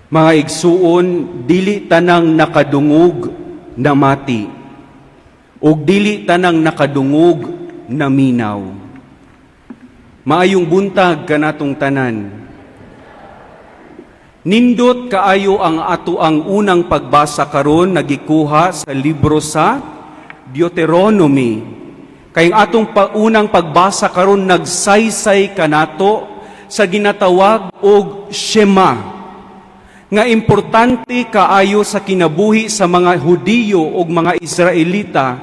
Mga igsuon, dili tanang nakadungog namati, ug dili tanang nakadungog naminaw. Maayong buntag kanatong tanan. Nindot kaayo ang atoang unang pagbasa karon, nagikuha sa libro sa Deuteronomy. Kay ang atong unang pagbasa karon nagsaysay kanato sa ginatawag og Shema nga importante kaayo sa kinabuhi sa mga Hudiyo ug mga Israelita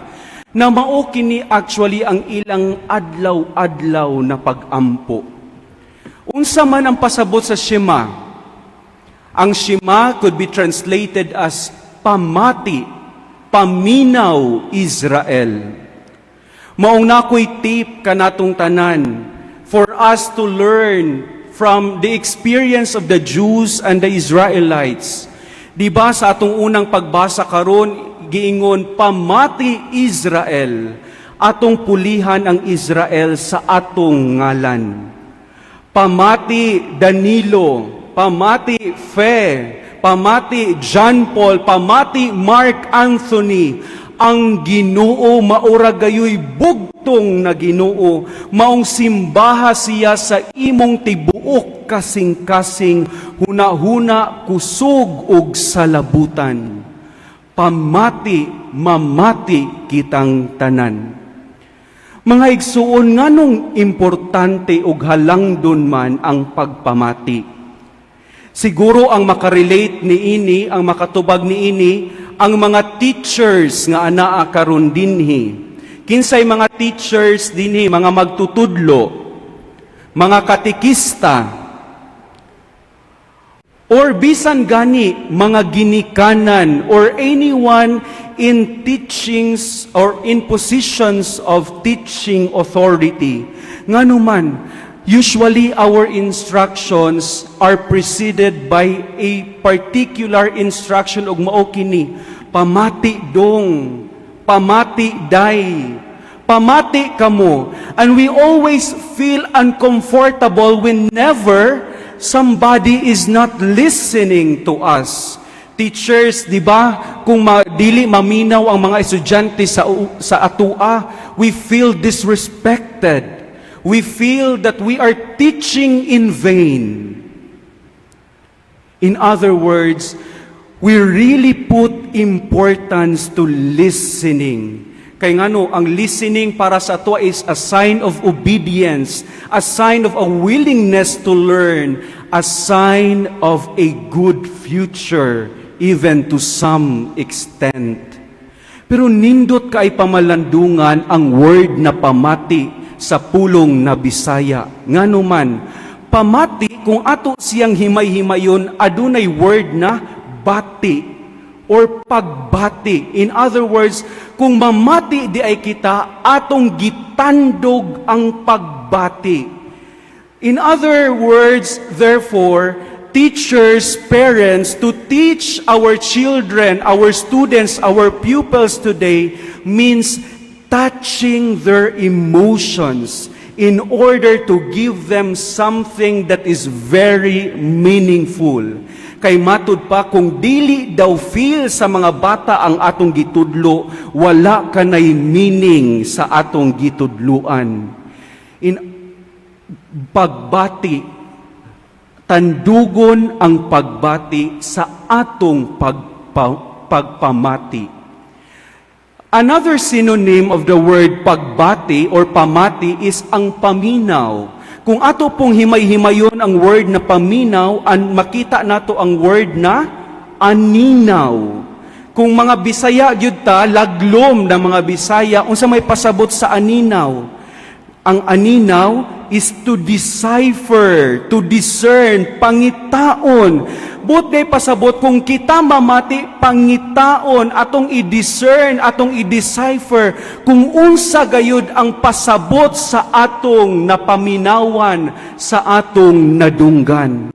na mao kini actually ang ilang adlaw-adlaw na pag-ampo. Unsa man ang pasabot sa Shema? Ang Shema could be translated as "pamati, paminaw, Israel." Maong naa ko'y tip kanatong tanan for us to learn from the experience of the Jews and the Israelites. Di ba sa atong unang pagbasa karon giingon, "Pamati, Israel," atong pulihan ang Israel sa atong ngalan. Pamati, Danilo, pamati, Fe, pamati, John Paul, pamati, Mark Anthony, ang Ginoo maura gayoy bugtong na Ginoo, maong simbaha siya sa imong tibuok kasing-kasing, hunahuna, kusog ug salabutan. Pamati, mamati kitang tanan. Mga igsuon, nganong importante ug halangdon man ang pagpamati? Siguro ang makarelate niini, ang makatubag niini, ang mga teachers nga anaa karon dinhi. Kinsay mga teachers dinhi, mga magtutudlo, mga katekista, or bisan gani mga ginikanan or anyone in teachings or in positions of teaching authority. Ngano man, usually our instructions are preceded by a particular instruction ug mao kini, "Pamati dong, pamati day, pamati kamo." And we always feel uncomfortable whenever somebody is not listening to us. Teachers, di ba, kung dili maminaw ang mga estudyante sa atua, we feel disrespected. We feel that we are teaching in vain. In other words, we really put importance to listening. Kay ngano, ang listening para sa ato is a sign of obedience, a sign of a willingness to learn, a sign of a good future, even to some extent. Pero nindot kay pamalandungan ang word na pamati sa pulong na Bisaya. Ngano man, pamati, kung ato siyang himay-himayon, adunay word na bati or pagbati. In other words, kung mamati diay kita, atong gitandog ang pagbati. In other words, therefore, teachers, parents, to teach our children, our students, our pupils today means touching their emotions in order to give them something that is very meaningful. Kay matud pa, kung dili daw feel sa mga bata ang atong gitudlo, wala kanay meaning sa atong gitudluan. In pagbati, tandugon ang pagbati sa atong pagpamati. Another synonym of the word pagbati or pamati is ang paminaw. Kung ato pong himay-himayon ang word na paminaw, makita nato ang word na aninaw. Kung mga Bisaya gyud ta, laglom ng mga Bisaya, unsa may pasabot sa aninaw? Ang aninaw is to decipher, to discern, pangitaon. Buot kay pasabot, kung kita mamati, pangitaon, atong i-discern, atong i-decipher, kung unsa gayud ang pasabot sa atong napaminawan, sa atong nadunggan.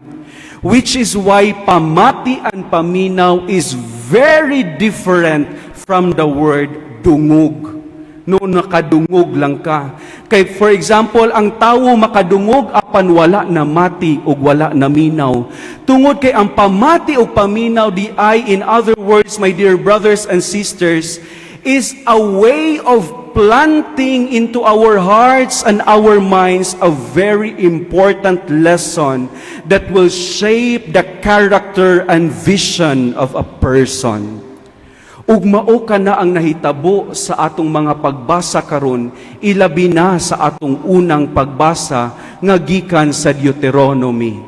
Which is why pamati and paminaw is very different from the word dungog. No, nakadungog lang ka. Kay, for example, ang tawo makadungog apan wala namati ug wala naminaw. Tungod kay ang pamati ug paminaw diay, in other words, my dear brothers and sisters, is a way of planting into our hearts and our minds a very important lesson that will shape the character and vision of a person. Ug mao kana ang nahitabo sa atong mga pagbasa karon, ilabi na sa atong unang pagbasa nga gikan sa Deuteronomy.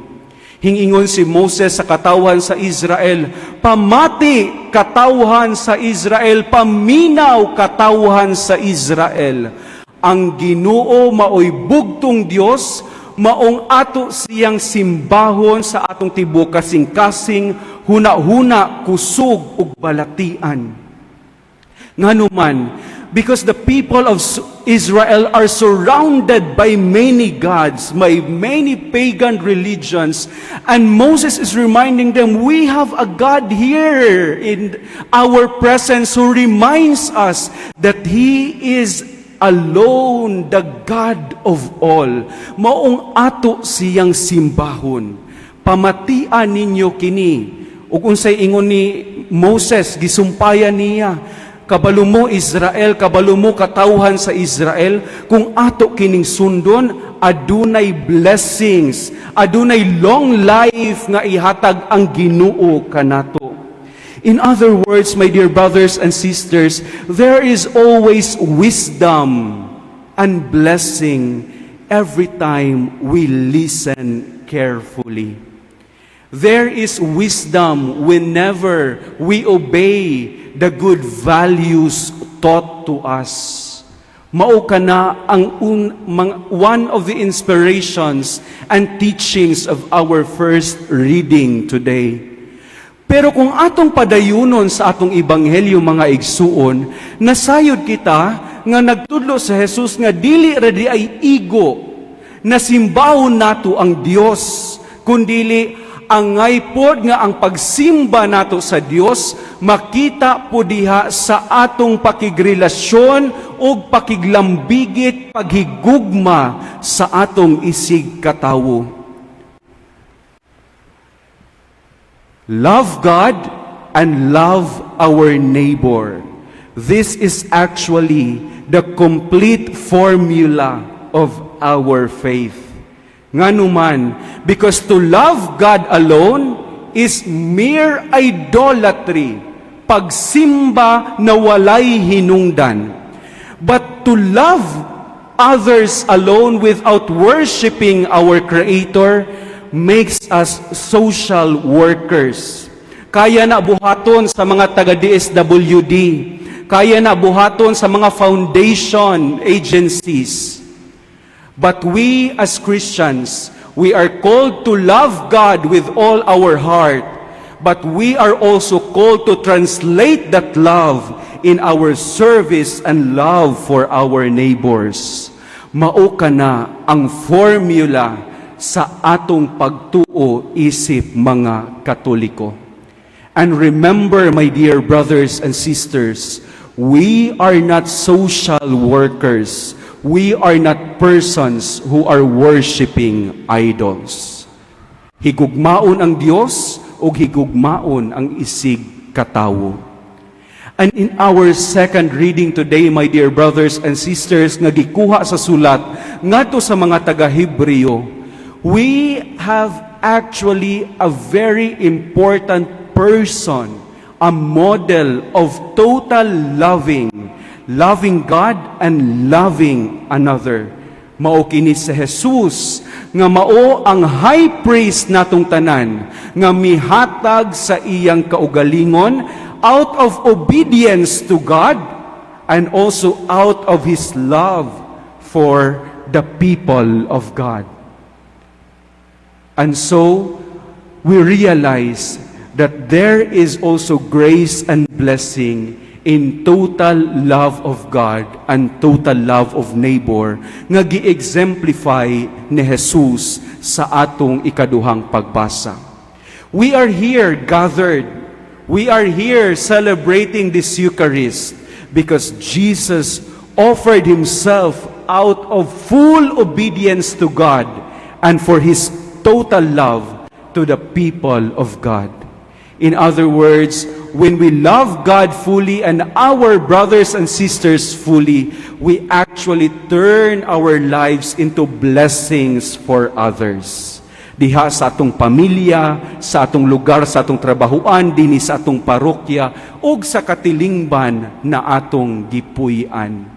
Hingingon si Moses sa katawhan sa Israel, "Pamati, katawhan sa Israel, paminaw, katawhan sa Israel. Ang Ginoo maoy bugtong Dios, maong ato siyang simbahon sa atong tibuok kasing-kasing, huna-huna, kusog ug balatian." Nganuman, because the people of Israel are surrounded by many gods, by many pagan religions, and Moses is reminding them, we have a God here in our presence who reminds us that He is alone the God of all. Maong ato siyang simbahon. Pamatian ninyo kini. Ug unsay ingon ni Moses, gisumpayan niya, "Kabalo mo, Israel, kabalo mo, katawhan sa Israel, kung ato kining sundon, adunay blessings, adunay long life nga ihatag ang Ginoo kanato." In other words, my dear brothers and sisters, there is always wisdom and blessing every time we listen carefully. There is wisdom whenever we obey the good values taught to us. Mao kana ang one of the inspirations and teachings of our first reading today. Pero kung atong padayunon sa atong ebanghelyo, mga igsuon, nasayod kita nga nagtudlo sa Jesus nga dili ra diay igo na simbahon nato ang Dios, kundili angay pod nga ang pagsimba nato sa Dios makita po diha sa atong pakigrelasyon ug pakiglambigit, paghigugma sa atong isig katawo. Love God and love our neighbor. This is actually the complete formula of our faith. Nganuman, because to love God alone is mere idolatry, pagsimba na walay hinungdan. But to love others alone without worshiping our Creator makes us social workers. Kaya na buhaton sa mga taga DSWD, kaya na buhaton sa mga foundation agencies. But we as Christians, we are called to love God with all our heart, but we are also called to translate that love in our service and love for our neighbors. Mao kana ang formula sa atong pagtuo isip mga Katoliko. And remember, my dear brothers and sisters, we are not social workers. We are not persons who are worshiping idols. Higugmaon ang Dios ug higugmaon ang isig katawo. And in our second reading today, my dear brothers and sisters, nga gikuha sa sulat ngadto sa mga taga-Hebreo, we have actually a very important person, a model of total loving, loving God and loving another. Mao kini si Jesus nga mao ang high priest natong tanan nga mihatag sa iyang kaugalingon out of obedience to God and also out of his love for the people of God. And so we realize that there is also grace and blessing in total love of God and total love of neighbor nga gi-exemplify ni Jesus sa atong ikaduhang pagbasa. We are here gathered. We are here celebrating this Eucharist because Jesus offered himself out of full obedience to God and for his total love to the people of God. In other words, when we love God fully and our brothers and sisters fully, we actually turn our lives into blessings for others. Diha sa atong pamilya, sa atong lugar, sa atong trabahuan, dinhi sa atong parokya, ug sa katilingban na atong gipuy-an.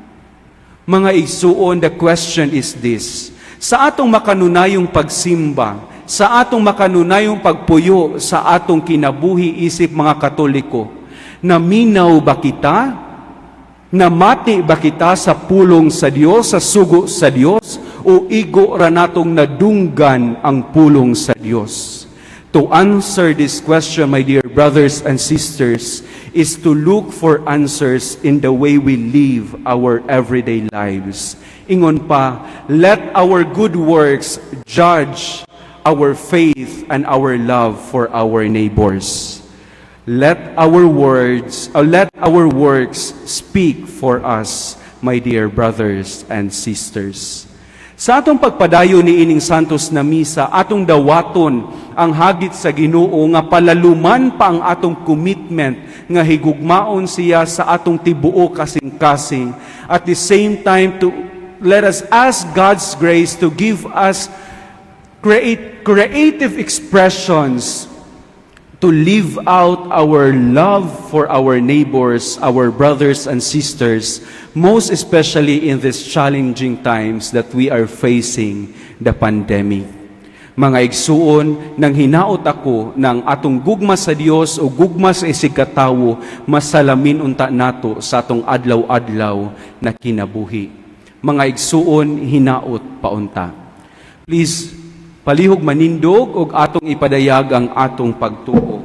Mga igsuon, the question is this: Sa atong makanunayong pagsimba, sa atong makanunayong pagpuyo, sa atong kinabuhi isip mga Katoliko, naminaw ba kita? Namati ba kita sa pulong sa Dios, sa sugo sa Dios, o igo ra natong nadunggan ang pulong sa Dios? To answer this question, my dear brothers and sisters, is to look for answers in the way we live our everyday lives. Ingon pa, let our good works judge our faith and our love for our neighbors. Let our words, or let our works speak for us, my dear brothers and sisters. Sa atong pagpadayon ni ining Santos na Misa, atong dawaton ang hagit sa Ginoo nga palaluman pa ang atong commitment nga higugmaon siya sa atong tibuok kasing-kasing. At the same time, to let us ask God's grace to give us creative expressions to live out our love for our neighbors, our brothers and sisters, most especially in these challenging times that we are facing the pandemic. Mga igsuon, nang hinaot ako ng atong gugma sa Dios o gugma sa isigkatawo, masalamin unta nato sa atong adlaw-adlaw na kinabuhi. Mga igsuon, hinaot paunta. Please, palihog manindog og atong ipadayag ang atong pagtuo.